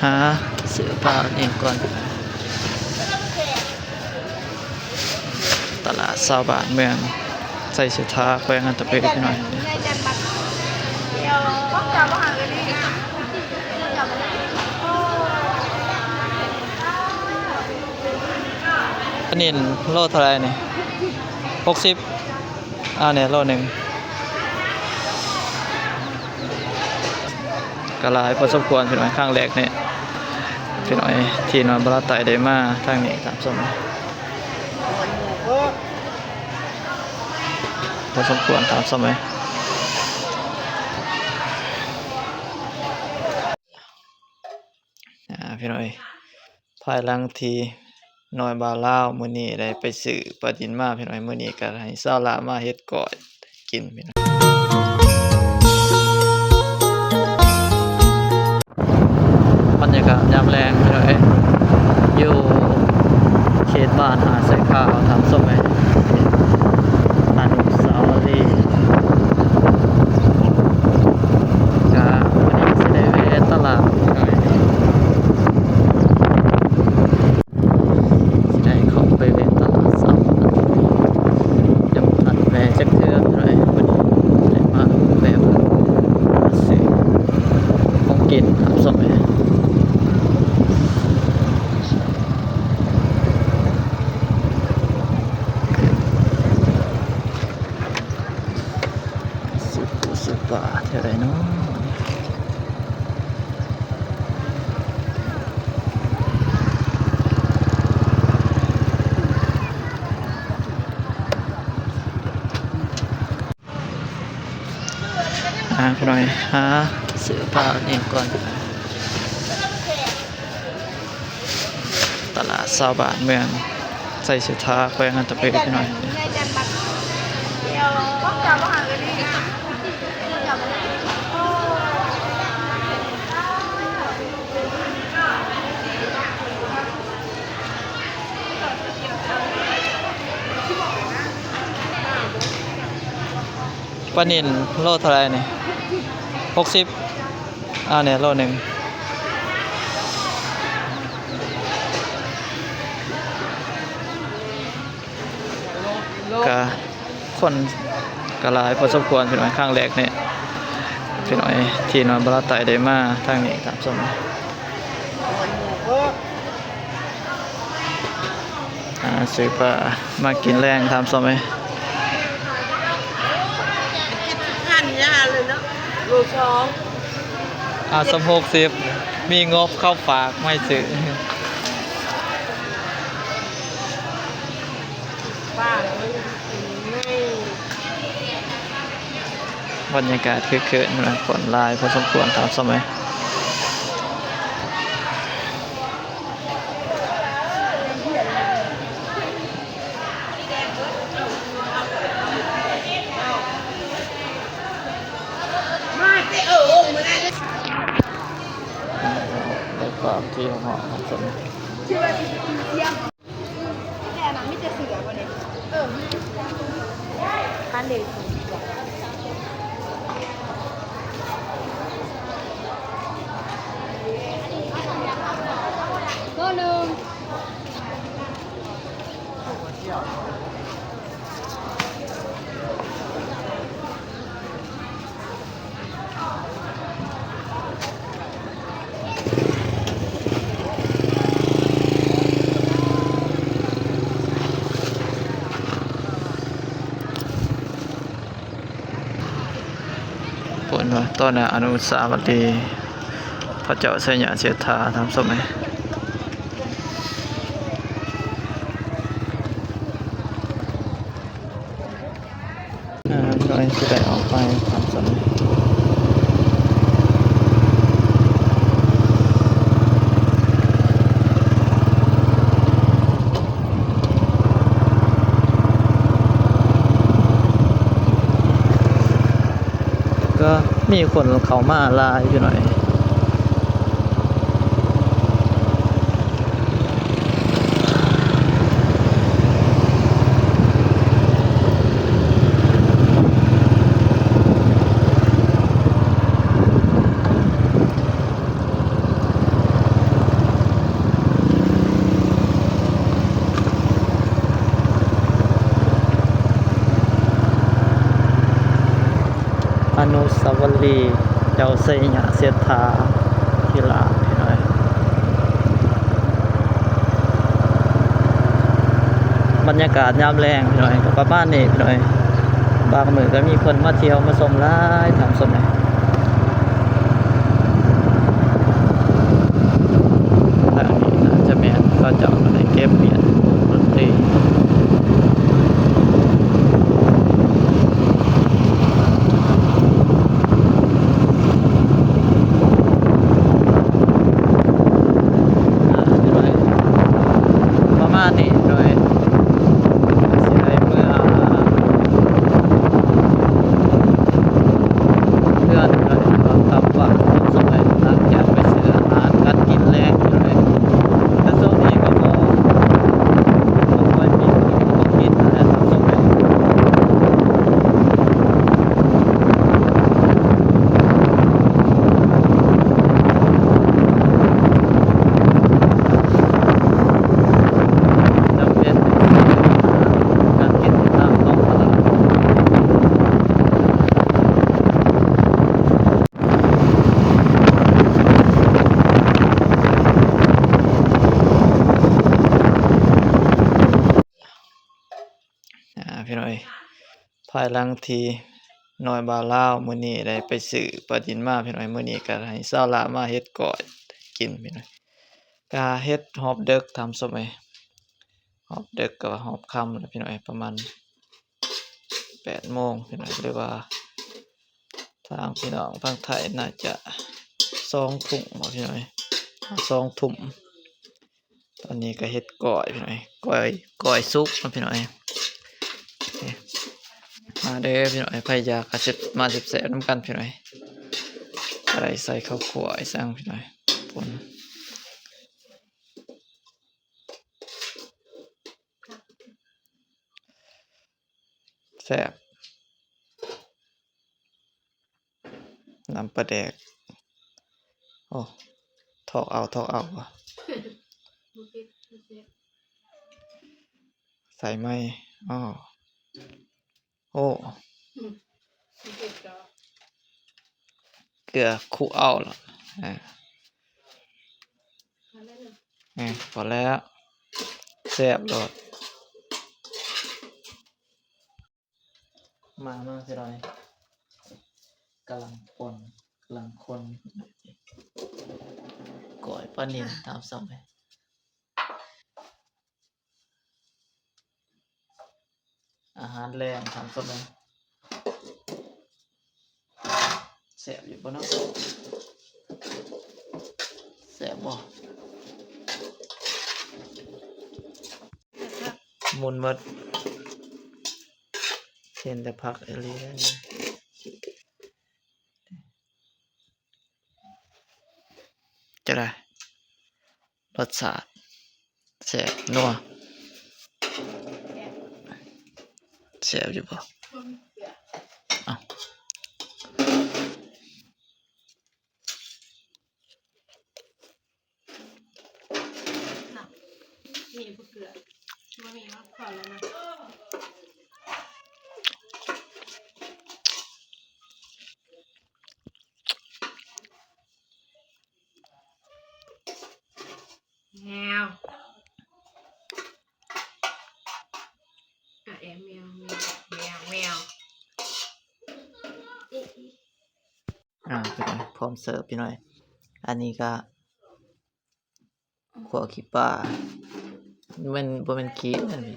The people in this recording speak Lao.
ຫາຊື້ປາກິນກ່ອນ. ຕະຫຼາດຊາວບ້ານເມືອງໄຊເສດຖາ ແຂວງອັນຕະປື ພີ່ນ້ອງ. ປານິນໂລເທົ່າໃດນີ້? ຫົກສິບ. ອ່າ ນີ້ໂລໜຶ່ງ ກໍຫຼາຍພໍສົມຄວນພີ່ນ້ອງ. ຄັ້ງແລກນີ້ພີ່ນ້ອງ ທີ່ນອນບາລາໄຕໄດ້ມາທາງນີ້ ຕາມສະໄໝ ພໍສົມຄວນ ຕາມສະໄໝ. ອ່າ ພີ່ນ້ອງເອີຍ ພາຍຫຼັງທີ່ນ້ອຍບ່າວລາວມື້ນີ້ໄດ້ໄປຊື້ປານິນມາ ພີ່ນ້ອງເອີຍ, ມື້ນີ້ກໍໃຫ້ສາວລາວມາເຮັດກ້ອຍກິນ ພີ່ນ້ອງ. ບັນຍາກາດຍາມແລງ ພີ່ນ້ອງເອີຍ ຢູ່ເຂດບ້ານຫາດຊາຍຂາວ ທ່ານຜູ້ຊົມເອີຍ. ອະນຸສາວະລີ ກະມື້ນີ້ຊິໄດ້ແວ່ຕະຫຼາດ ຊິໄດ້ເຂົ້າໄປແວ່ຕະຫຼາດເຊົ້າ ຍັງບໍ່ທັນແວ່ຈັກເທື່ອເທົ່າໃດ. ມື້ນີ້ໄດ້ມາແວ່ ຊື້ຂອງກິນ ທ່ານຜູ້ຊົມເອີຍ. ຊື້ປູຊື້ປາແຖວໃດເນາະ? ອ່າ ພີ່ນ້ອງ ຫາຊື້ປາກິນກ່ອນ. ຕະຫຼາດຊາວບ້ານເມືອງໄຊເສດຖາ ແຂວງອັນຕະປື ພີ່ນ້ອງ. ປານິນໂລເທົ່າໃດນີ້? ຫົກສິບ. ອ່າ ນີ້ໂລໜຶ່ງ ກະຄົນກະຫຼາຍພໍສົມຄວນ ພີ່ນ້ອງ. ຄັ້ງແລກນີ້ ພີ່ນ້ອງ ທີ່ນອນບາລາໄຕໄດ້ມາທາງນີ້ ຕາມສະໄໝ ຫາຊື້ປາມາກິນແລງ ຕາມສະໄໝ. ເຈັດສິບພັນຍາເລີຍເນາະ ໂລສອງ. ອ່າ ສາມ ຫົກສິບ ມີງົບເຂົ້າຝາກມາໃຫ້ຊື້. ບັນຍາກາດຄຶກຄື້ນ ຄົນຫຼາຍພໍສົມຄວນ ຕາມສະໄໝ. ໄດ້ປາກທີ່ເຮົາເອົາມາ ຕາມສະໄໝ. ແຕ່ອັນນັ້ນມີແຕ່ເສືອບໍ່ນີ້? ເອີ ຄັນເດ ໂລໜຶ່ງ. ເພິ່ນວ່າຕໍ່ໜ້າອະນຸສາວະລີພະເຈົ້າໄຊຍະເສດຖາ ທ່ານຜູ້ຊົມເອີຍ. ອ່າ ໜ້ອຍຊິໄດ້ອອກໄປ ທ່ານຜູ້ຊົມເອີຍ. ກໍມີຄົນເຂົ້າມາຫຼາຍຢູ່ໜ້ອຍ. ເ ສະວະລີ ເຈົ້າໄຊຍະເສດຖາທິລາດ ພີ່ນ້ອງ. ບັນຍາກາດຍາມແລງ ພີ່ນ້ອງ ກໍປະມານນີ້ ພີ່ນ້ອງ. ບາງມື້ກໍມີຄົນມາທ່ຽວມາຊົມຫຼາຍ ທ່ານຜູ້ຊົມ. ທາງນີ້ໜ້າຈະແມ່ນເຂົາເຈົ້າໄດ້ເກັບວຽນວົງດົນຕີ. ອ່າ ປະມານນີ້ ໂດຍຊິໄດ້ເມືອເຮືອນ ໂດຍຕາມວັດ ສ່ວນໃຫຍ່ຫຼັງຈາກໄປຊື້ອາຫານການກິນແລງ ໂດຍ ແຕ່ຊ່ວງນີ້ກໍບໍ່ ບໍ່ຄ່ອຍມີຂອງກິນຫັ້ນແຫຼະ ທ່ານຜູ້ຊົມເອີຍ. ຈຳເປັນຕ້ອງຊື້ອາຫານການກິນຕາມທ້ອງຕະຫຼາດ. ອ່າ ພີ່ນ້ອງເອີຍ ພາຍຫຼັງທີ່ນ້ອຍບ່າວລາວມື້ນີ້ໄດ້ໄປຊື້ປານິນມາ ພີ່ນ້ອງເອີຍ. ມື້ນີ້ກໍໃຫ້ສາວລາມາເຮັດກ້ອຍກິນ ພີ່ນ້ອງເອີຍ. ກະເຮັດຮອບເດິກ ທ່ານຜູ້ຊົມເອີຍ. ຮອບເດິກກໍວ່າຮອບຄ່ຳແລ້ວ ພີ່ນ້ອງເອີຍ ປະມານແປດໂມງ ພີ່ນ້ອງເອີຍ ຫຼືວ່າທາງພີ່ນ້ອງທາງໄທໜ້າຈະສອງທຸ່ມບໍ ພີ່ນ້ອງເອີຍ ສອງທຸ່ມ. ຕອນນີ້ກໍເຮັດກ້ອຍ ພີ່ນ້ອງເອີຍ ກ້ອຍ ກ້ອຍສຸກເນາະ ພີ່ນ້ອງເອີຍ. ມາເດີ ພີ່ນ້ອງເອີຍ ໃຜຢາກກໍມາແຊບໆນຳກັນ ພີ່ນ້ອງເອີຍ. ກໍໄດ້ໃສ່ເຂົ້າຂົ້ວອີ່ສັງ ພີ່ນ້ອງເອີຍ ປົນ ແຊບ ນ້ຳປາແດກ. ໂອ້ ຖອກເອົາ ຖອກເອົາ ບໍ່ເຜັດ ບໍ່ແຊບ ໃສ່ໃໝ່. ອໍ ໂອ້ ອືມ ບໍ່ເຜັດກໍ ເກືອຄຸເອົາລະ ເອີ ພໍແລ້ວເນາະ ເອີ ພໍແລ້ວ ແຊບໂລດ. ມາ ມາ ເສຍດາຍ ກຳລັງຄົນ ກຳລັງຄົນ ກ້ອຍປານິນຕາມສະໄໝ ອາຫານແລງຕາມສະໄໝ. ແຊບຢູ່ບໍ່ເນາະ ແຊບບໍ່? ໝຸ່ນໝົດ ເຫັນແຕ່ຜັກອີ່ຫຼີ. ຈະໄດ້ ລົດຊາດ ແຊບນົວ ແຊບຢູ່ບໍ່? ເອົ້າ ນີ້ບໍ່ເກືອ ບໍ່ມີ ພໍແລ້ວນະ. ແມວ ອະ ແອ ແມວ ແມວ ແມວ ແມວ ອ່າ ພີ່ນ້ອງ ພ້ອມເສີບ ພີ່ນ້ອງ. ອັນນີ້ກະ ຂົ້ວຂີ້ປາ ແມ່ນ ບໍ່ແມ່ນຂີ້ ອັນນີ້